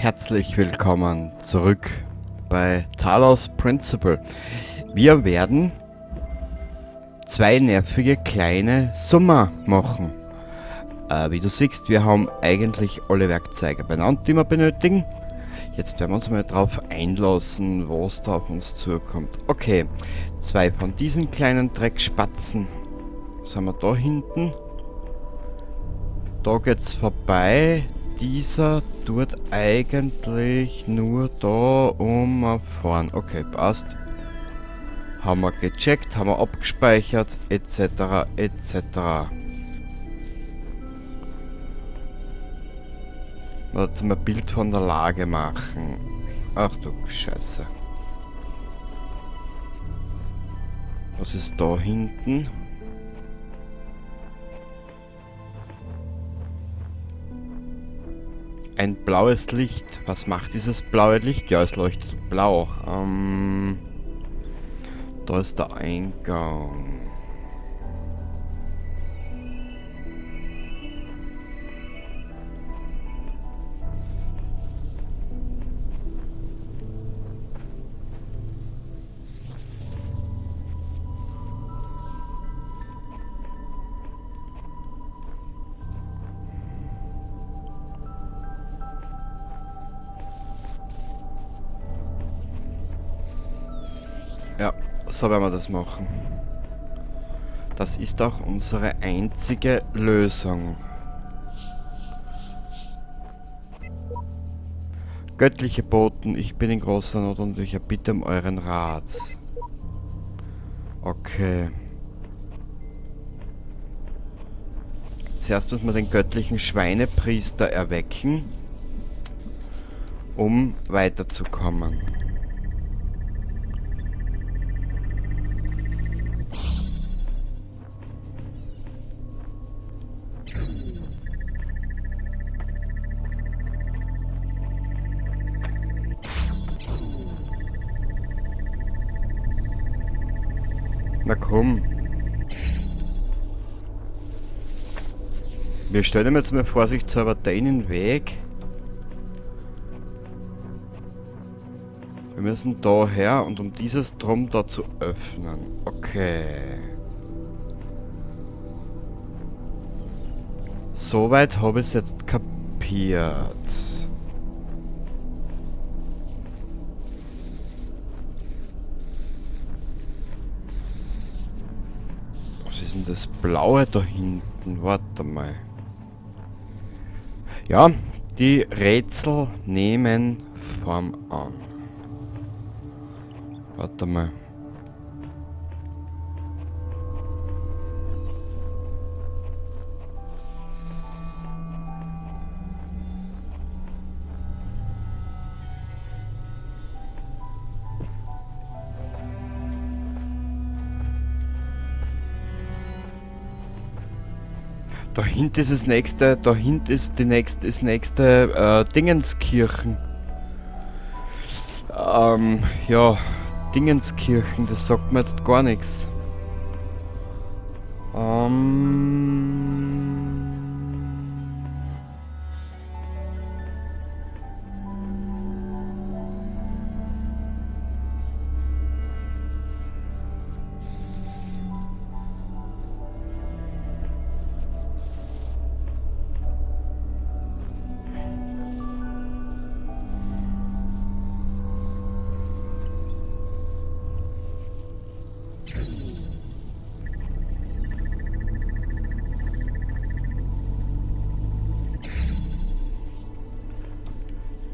Herzlich willkommen zurück bei Talos Principle. Wir werden zwei nervige kleine Summer machen. Wie du siehst, wir haben eigentlich alle Werkzeuge benannt, die wir benötigen. Jetzt werden wir uns mal drauf einlassen, was da auf uns zukommt. Okay, zwei von diesen kleinen Dreckspatzen. Was haben wir da hinten? Da geht's vorbei. Dieser tut eigentlich nur da umfahren. Okay, passt. Haben wir gecheckt, haben wir abgespeichert, etc. etc. Jetzt mal ein Bild von der Lage machen. Ach du Scheiße. Was ist da hinten? Ein blaues Licht. Was macht dieses blaue Licht? Ja, es leuchtet blau. Da ist der Eingang. Ja, so werden wir das machen. Das ist auch unsere einzige Lösung. Göttliche Boten, ich bin in großer Not und ich erbitte um euren Rat. Okay. Zuerst müssen wir den göttlichen Schweinepriester erwecken, um weiterzukommen. Na komm. Wir stellen jetzt mal vorsichtshalber deinen Weg. Wir müssen da her und um dieses Drum da zu öffnen. Okay. Soweit habe ich es jetzt kapiert. Was ist denn das Blaue da hinten? Warte mal. Ja, die Rätsel nehmen Form an. Warte mal. Da hinten ist das nächste, da hinten ist die nächste, das nächste Dingenskirchen. Ja, Dingenskirchen, das sagt mir jetzt gar nichts.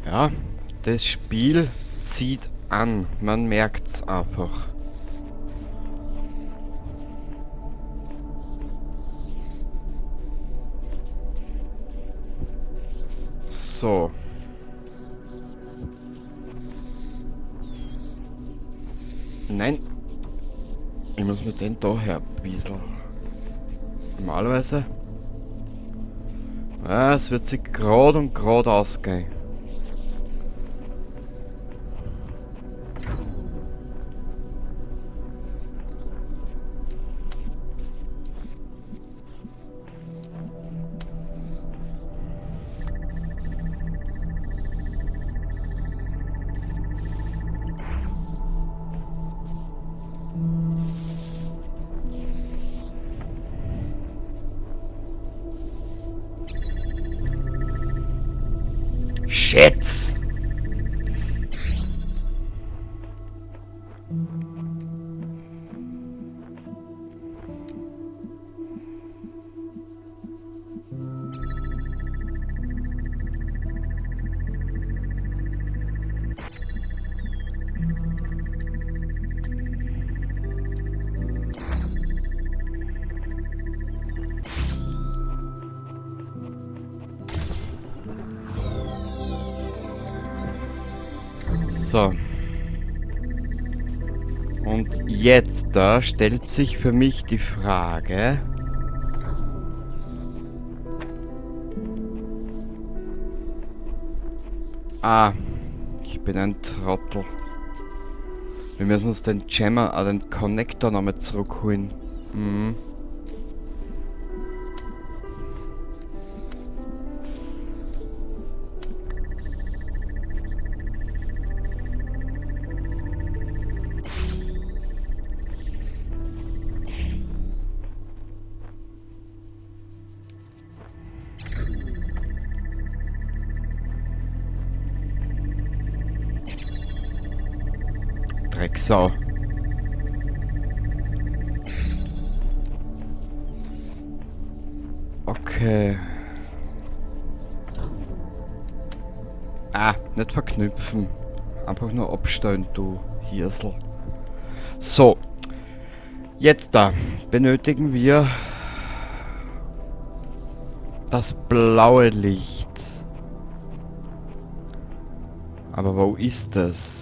Ja, das Spiel zieht an, man merkt's einfach. So. Nein. Ich muss mir den da her wieseln. Normalerweise. Ah, es wird sich grad und grad ausgehen. So. Und jetzt da stellt sich für mich die Frage... Ah, ich bin ein Trottel. Wir müssen uns den Jammer, den Connector nochmal zurückholen. Mhm. Drecksau. Okay. Ah, nicht verknüpfen. Einfach nur abstellen, du Hirsel. So. Jetzt da benötigen wir das blaue Licht. Aber wo ist das?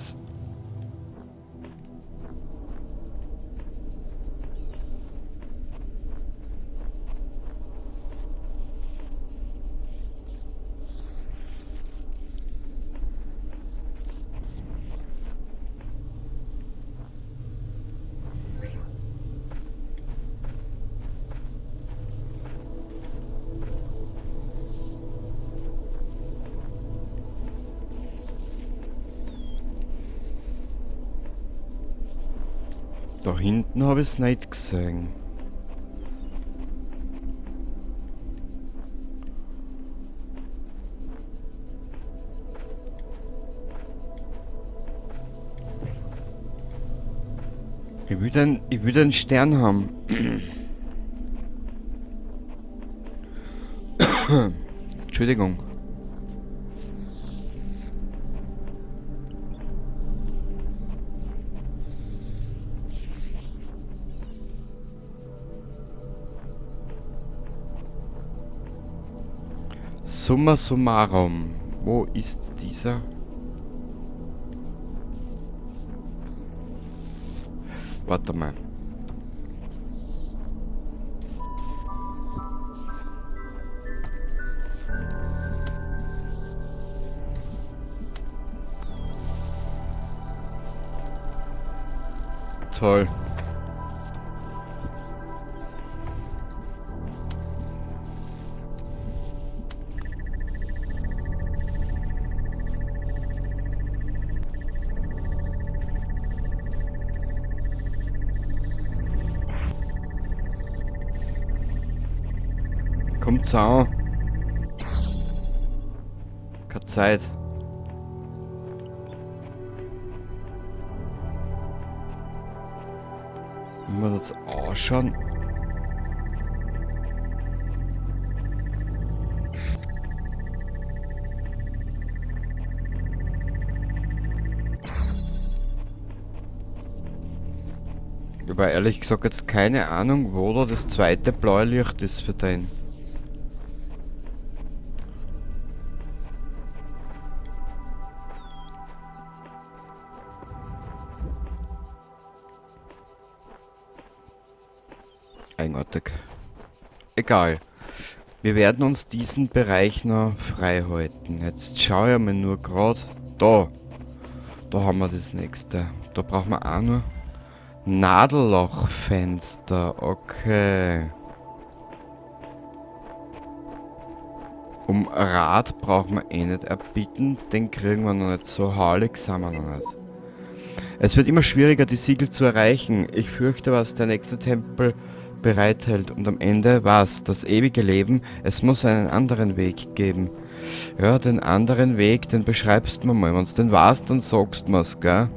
Da hinten habe ich's nicht gesehen. Ich will den Stern haben. Entschuldigung. Summa summarum, wo ist dieser? Warte mal. Toll. Kommt's an. Keine Zeit. Wenn wir das anschauen. Ich habe ehrlich gesagt jetzt keine Ahnung, wo da das zweite blaue Licht ist für den. Eigenartig. Egal. Wir werden uns diesen Bereich noch frei halten. Jetzt schau ich mir nur grad. Da. Da haben wir das nächste. Da brauchen wir auch nur Nadellochfenster. Okay. Um Rad brauchen wir eh nicht erbitten. Den kriegen wir noch nicht. So heilig sind wir noch nicht. Es wird immer schwieriger, die Siegel zu erreichen. Ich fürchte, was der nächste Tempel bereithält. Und am Ende was? Das ewige Leben? Es muss einen anderen Weg geben. Ja, den anderen Weg, den beschreibst du mir mal. Wenn's den weißt, dann sagst du mir's, gell?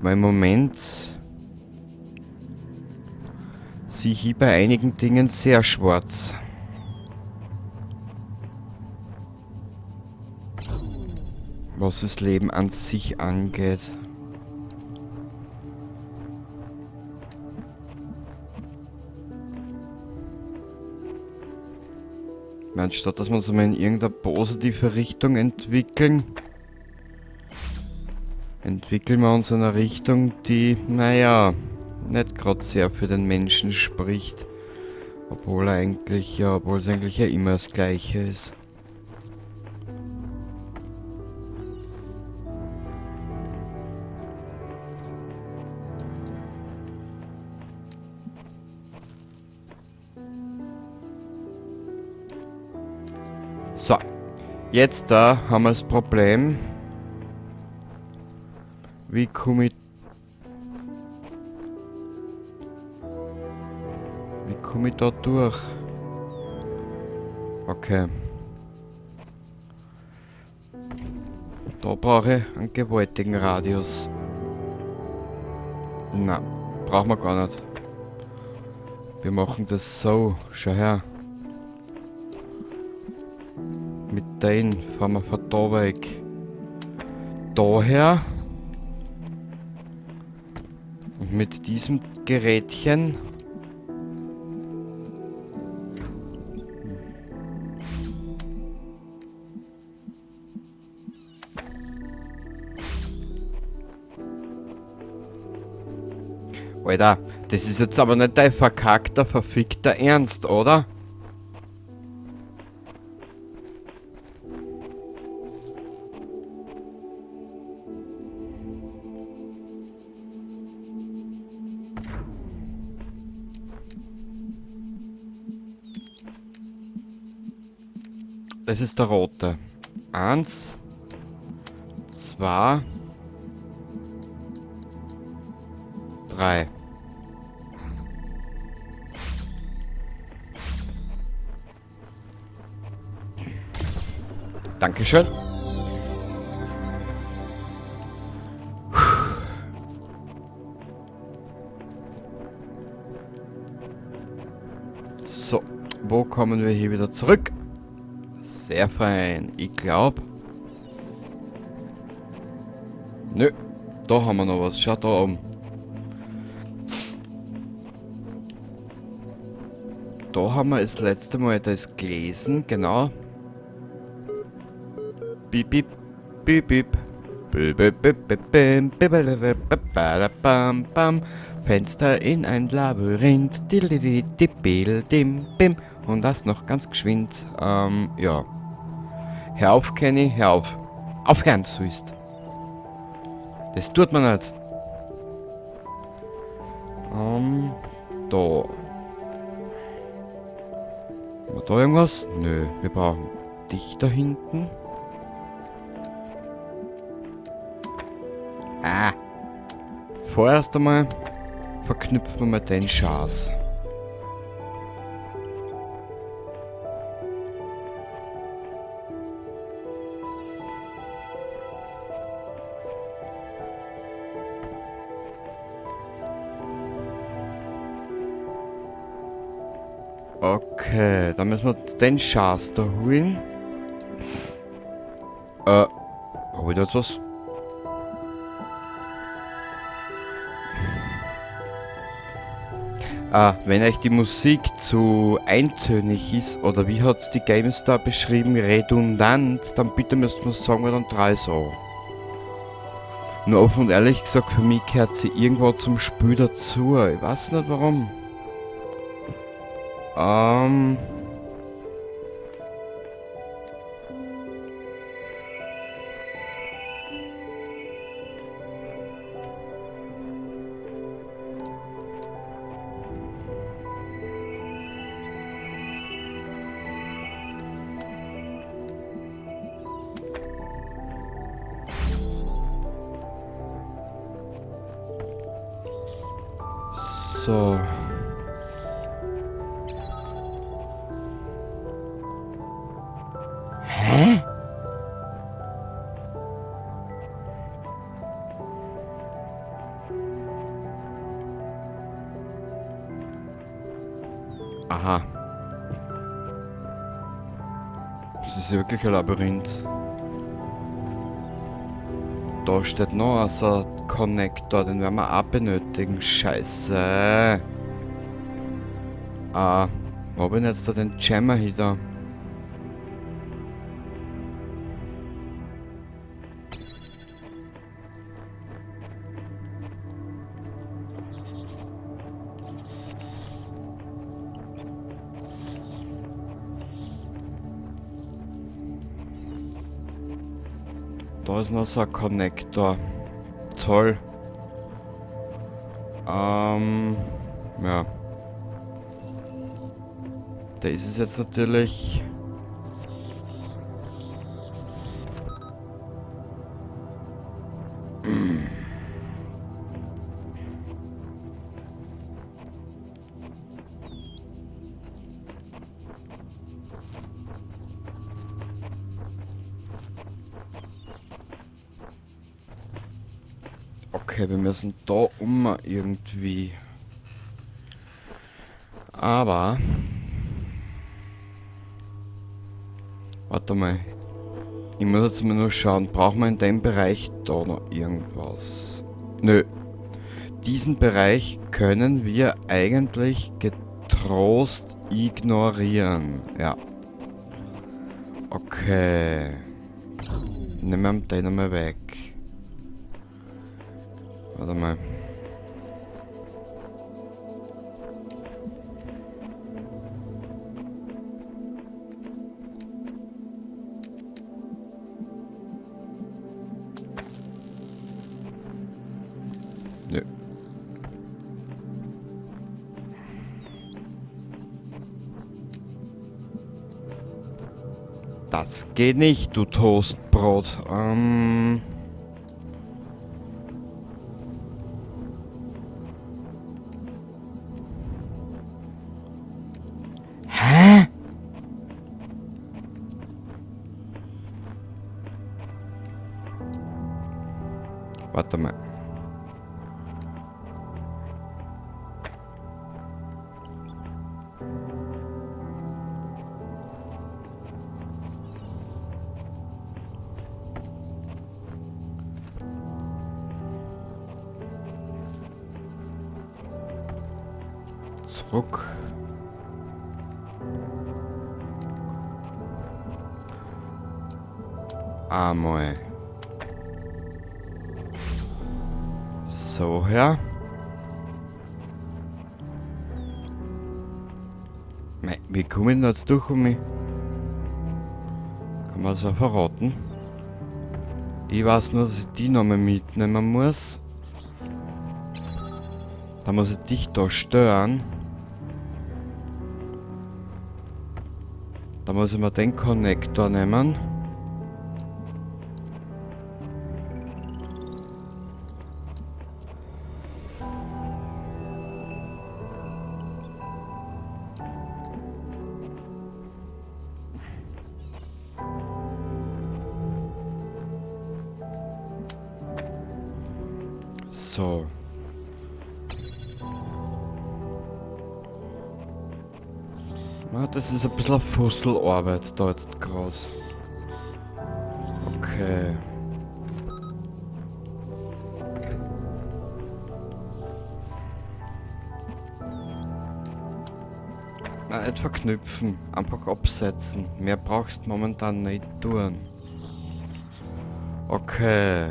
Weil im Moment sehe ich bei einigen Dingen sehr schwarz. Was das Leben an sich angeht. meine, statt dass wir uns mal in irgendeine positive Richtung entwickeln, entwickeln wir uns in eine Richtung, die, naja, nicht gerade sehr für den Menschen spricht. Obwohl eigentlich, ja, obwohl es eigentlich ja immer das Gleiche ist. So, jetzt da haben wir das Problem. Wie komme ich... Wie komme ich da durch? Okay. Da brauche ich einen gewaltigen Radius. Na, brauchen wir gar nicht. Wir machen das so. Schau her. Mit denen fahren wir von da weg. Daher. Und mit diesem Gerätchen. Alter, das ist jetzt aber nicht dein verkackter, verfickter Ernst, oder? Das ist der rote. 1, 2, 3. Dankeschön. So, wo kommen wir hier wieder zurück? Sehr fein, ich glaub. Nö, da haben wir noch was. Schau da oben. Da haben wir das letzte Mal das gelesen, genau. Bip, bip, bip, bip. Bip, bip, bip, bip, bim, bip, bip, bip, bip, bada, bam, bam. Fenster in ein Labyrinth. Dilidididil, dim, bim. Und das noch ganz geschwind. Ja. Hör auf, Kenny, hör auf. Aufhören, sollst. Das tut man nicht. Da. Haben wir da irgendwas? Nö, wir brauchen dich da hinten. Ah. Vorerst einmal verknüpfen wir mal den Schatz. Okay, dann müssen wir den Schatz da holen. Hab ich da jetzt was? Ah, wenn euch die Musik zu eintönig ist, oder wie hat's die GameStar beschrieben, redundant, dann bitte müsst ihr sagen, weil dann drei so. Nur offen und ehrlich gesagt, für mich gehört sie irgendwo zum Spiel dazu. Ich weiß nicht warum. So. Hä? Aha. Das ist ja wirklich ein Labyrinth. Da steht noch so ein Connector, den werden wir auch benötigen. Scheiße. Ah, wo hab ich denn jetzt da den Jammer hier da? Da ist noch so ein Connector. Toll. Ja. Da ist es jetzt natürlich... Okay, wir müssen da um irgendwie. Aber... Warte mal. Ich muss jetzt mal nur schauen, brauchen wir in dem Bereich da noch irgendwas? Nö. Diesen Bereich können wir eigentlich getrost ignorieren. Ja. Okay. Nehmen wir den einmal weg. Warte mal. Nö. Das geht nicht, du Toastbrot. Hä? Warte mal. Zurück. Einmal. So, her. Mei, wie komme ich denn jetzt durch um mich? Kann man das auch verraten? Ich weiß nur, dass ich die nochmal mitnehmen muss. Da muss ich dich da stören. Da muss ich mir den Konnektor nehmen. So. Na, das ist ein bisschen eine Fusselarbeit da jetzt grad. Okay. Na, nicht verknüpfen, einfach absetzen. Mehr brauchst du momentan nicht tun. Okay.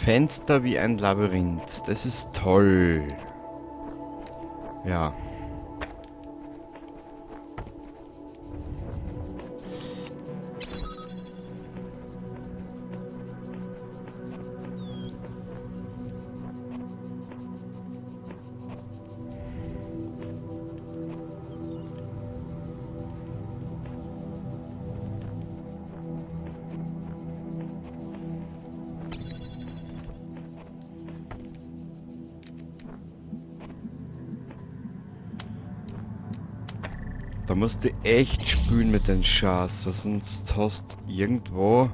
Fenster wie ein Labyrinth. Das ist toll. Ja. Da musst du echt spülen mit den Schaß, was sonst hast irgendwo.